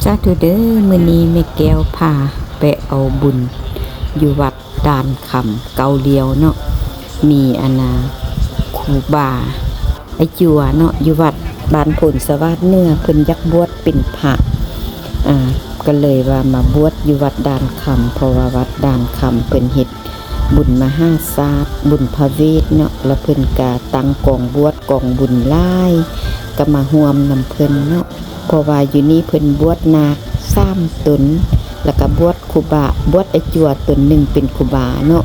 ສາທຸເດີ ມື້ນີ້ແມ່ແກ້ວພາໄປເອົາບຸນຢູ່ວັດດ່ານຄຳເກົ້າລ້ຽວເນາະ ມີອັນນາຄູບາອາຈົວເນາະ ຢູ່ວັດບ້ານໂພນສະຫວາດເໜືອ ເພິ່ນຢາກບວດເປັນພະ ອ່າ ກໍເລີຍວ່າມາບວດຢູ່ວັດດ່ານຄຳ ເພາະວ່າວັດດ່ານຄຳເພິ່ນເຮັດ ບຸນມະຫາຊາດ ບຸນພະເວດເນາະ ລະເພິ່ນກະຕັ້ງກອງບວດກອງບຸນຫຼາຍ ກະມາຮ່ວມນຳເພິ່ນເນາະ ເພາະວ່າຢູ່ນີ້ເພິ່ນບວດນາກສາມຕົນ ລະກະບວດຄູບາ ບວດອາຈົວຕົນໜຶ່ງເປັນຄູບາເນາະ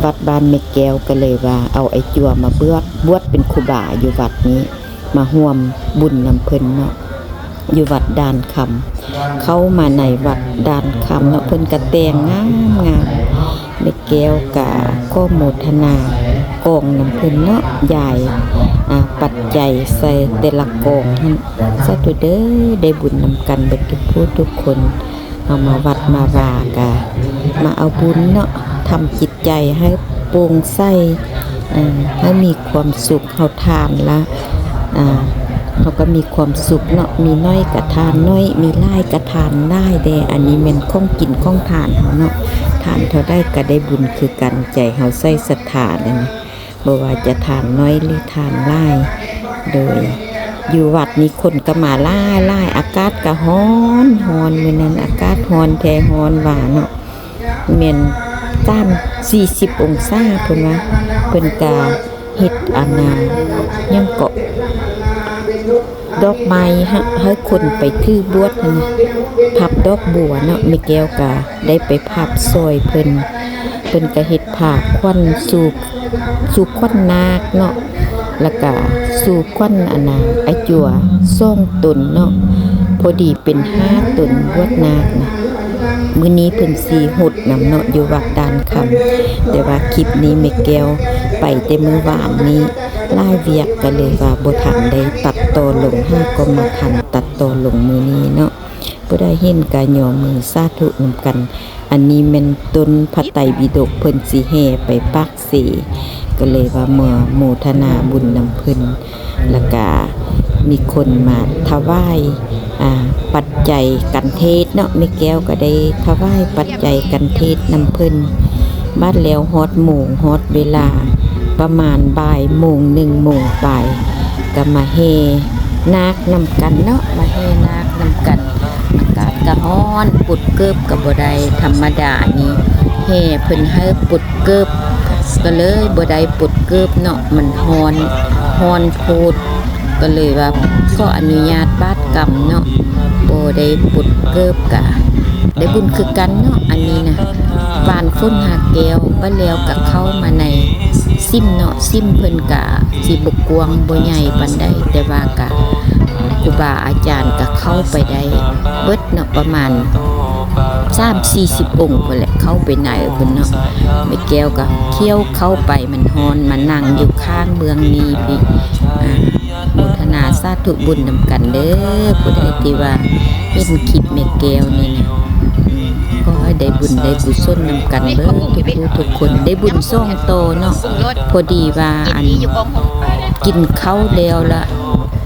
ວັດບ້ານແມ່ແກ້ວກະເລີຍວ່າເອົາອາຈົວມາບວດ ບວດເປັນຄູບາຢູ່ວັດນີ້ ມາຮ່ວມບຸນນຳເພິ່ນເນາະ ຢູ່ວັດດ່ານຄຳ ເຂົ້າມາໃນວັດດ່ານຄຳເນາະ ເພິ່ນກະແຕ່ງງາມໆ ແມ່ແກ້ວກະຂໍໂມທະນາກອງນຳເພິ່ນເນາະ ຢາຍ ອາ ປັດໄຈໃສ່ແຕ່ລະກອງຫັ້ນ ສາທຸເດີ ໄດ້ບຸນນຳກັນເບິດທຸກຜູ້ທຸກຄົນ ເຮົາມາວັດມາວາກະມາເອົາບຸນເນາະ ທຳຈິດໃຈໃຫ້ໂປ່ງໃສ ເອີ ໃຫ້ມີຄວາມສຸກ ເຮົາທານລະ ອ່າ ເຮົາກໍມີຄວາມສຸກເນາະ ມີໜ້ອຍກະທານໜ້ອຍ ມີຫຼາຍກະທານຫຼາຍເດ້ ອັນນີ້ແມ່ນຂອງກິນຂອງທານເຮົາເນາະ ທານເທົ່າໃດກໍໄດ້ບຸນຄືກັນ ໃຈເຮົາໃສ່ສັດທານັ້ນນະ ບໍ່ວ່າຈະທານໜ້ອຍຫຼືທານຫຼາຍ ໂດຍຢູ່ວັດນີ້ຄົນກໍມາຫຼາຍໆ ອາກາດກໍຮ້ອນໆ ມື້ນັ້ນອາກາດຮ້ອນແທ້ຮ້ອນວ່າເນາະ ແມ່ນສາມສີ່ສິບອົງສາ ເພິ່ນວ່າ ເພິ່ນກະເຮັດອັນນາ ຫຍັງເກາະ ດອກໄມ້ ໃຫ້ ໃຫ້ຄົນໄປຖືບວດຫັ້ນນະ ພັບດອກບົວເນາະ ແມ່ແກ້ວກະໄດ້ໄປພັບຊ່ອຍເພິ່ນ ເພິ່ນກະເຮັດຜ້າຂວັນສູ່ ສູ່ຂວັນນາກເນາະ ລະກະສູ່ຂວັນອັນນາ ອາຈົວສອງຕົນເນາະ ພໍດີ ເປັນຫ້າຕົນບວດນາກນະ ມື້ນີ້ເພິ່ນຊິຫົດນຳເນາະ ຢູ່ວັດດ່ານຄຳ ແຕ່ວ່າຄລິບນີ້ແມ່ແກ້ວໄປແຕ່ມື້ວານນີ້ ຫຼາຍວຽກກໍເລີຍວ່າບໍ່ທັນໄດ້ຕັດຕໍ່ລົງ ຫາກໍມາທັນຕັດຕໍ່ລົງມື້ນີ້ເນາະ ຜູ້ໃດເຫັນກໍຍົກມືສາທຸນຳກັນ ອັນນີ້ແມ່ນຕົ້ນພະໄຕປິດົກ ເພິ່ນຊິແຫ່ໄປປາກເຊ ກໍເລີຍວ່າມາໂມທະນາບຸນນຳເພິ່ນ ລະກະມີຄົນມາຖວາຍ ອາ ປັດໄຈກັນເທດເນາະ ແມ່ແກ້ວກໍໄດ້ຖວາຍປັດໄຈກັນເທດນຳເພິ່ນ ບາດແລ້ວຮອດໂມງ ຮອດເວລາປະມານບ່າຍໂມງ ໜຶ່ງໂມງປາຍ ກໍມາແຫ່ນາກນຳກັນເນາະ ມາແຫ່ນາກນຳກັນ ອາກາດກະຮ້ອນ ປົດເກີບກະບໍ່ໄດ້ ທຳມະດານີ້ແຫ່ເພິ່ນໃຫ້ປົດເກີບ ກະເລີຍບໍ່ໄດ້ປົດເກີບເນາະ ມັນຮ້ອນ ຮ້ອນໂພດ ກະເລີຍວ່າຂໍອະນຸຍາດບາດກຳເນາະ ບໍ່ໄດ້ປົດເກີບ ກະໄດ້ບຸນຄືກັນເນາະ ອັນນີ້ນະ ຫວ່ານຝົນຫາແກ້ວ ບາດແລ້ວກະເຂົ້າມາໃນ ສິມເນາະ ສິມເພິ່ນກະຊິບໍ່ກວ້າງບໍ່ໃຫຍ່ປານໃດ ແຕ່ວ່າກະຄູບາອາຈານກະເຂົ້າໄປໄດ້ເບິດເນາະ ປະມານສາມສີ່ສິບອົງພຸ້ນແຫຼະ ເຂົ້າໄປໃນພຸ້ນເນາະ ແມ່ແກ້ວກະຂ້ຽວເຂົ້າໄປ ມັນຮ້ອນ ມານັ່ງຢູ່ຂ້າງເບື້ອງນີ້ພີ້ ອາ ໂມທະນາສາທຸບຸນນຳກັນເດີ ຜູ້ໃດທີ່ວ່າເຫັນຄລິບແມ່ແກ້ວນີ້ນະ ອືມ ຂໍໃຫ້ໄດ້ບຸນໄດ້ກຸສົນນຳກັນເບິດທຸກຜູ້ທຸກຄົນ ໄດ້ບຸນສອງຕໍ່ເນາະ ພໍດີວ່າອັນກິນເຂົ້າແລ້ວລະ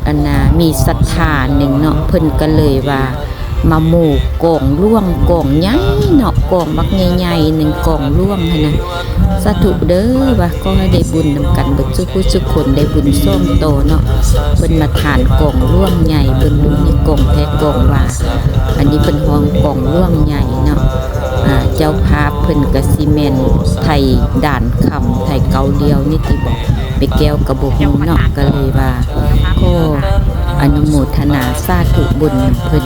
ອັນນາ ມີສັດທາໜຶ່ງເນາະ ເພິ່ນກໍເລີຍວ່າມາໂມກອງຫຼວງ ກອງໃຫຍ່ເນາະ ກອງບັກໃຫຍ່ໆ ໜຶ່ງກອງຫຼວງຫັ້ນນະ ສາທຸເດີ ວ່າຂໍໃຫ້ໄດ້ບຸນນຳກັນເບິດສູ່ຜູ້ສູ່ຄົນ ໄດ້ບຸນສອງຕໍ່ເນາະ ເພິ່ນມາທານກອງຫຼວງໃຫຍ່ ເບິ່ງດູນີ້ກອງແທ້ກອງວ່າ ອັນນີ້ເພິ່ນຮ້ອງກອງຫຼວງໃຫຍ່ເນາະ ອາ ເຈົ້າພາບເພິ່ນກະຊິແມ່ນໄທດ່ານຄຳ ໄທເກົ້າລ້ຽວນີ້ຕິບໍ ແມ່ແກ້ວກະບໍ່ຮູ້ເນາະ ກະເລີຍວ່າຂໍອະນຸໂມທະນາສາທຸບຸນນຳເພິ່ນ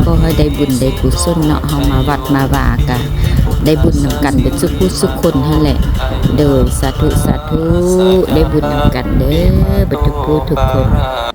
ຂໍໃຫ້ໄດ້ບຸນໄດ້ກຸສົນເນາະ ເຮົາມາວັດມາວາກະ ໄດ້ບຸນນຳກັນເບິດສູ່ຜູ້ສູ່ຄົນຫັ້ນແຫຼະ ໂດຍ ສາທຸ ສາທຸ ໄດ້ບຸນນຳກັນເດີ ເບິດທຸກຜູ້ທຸກຄົນ.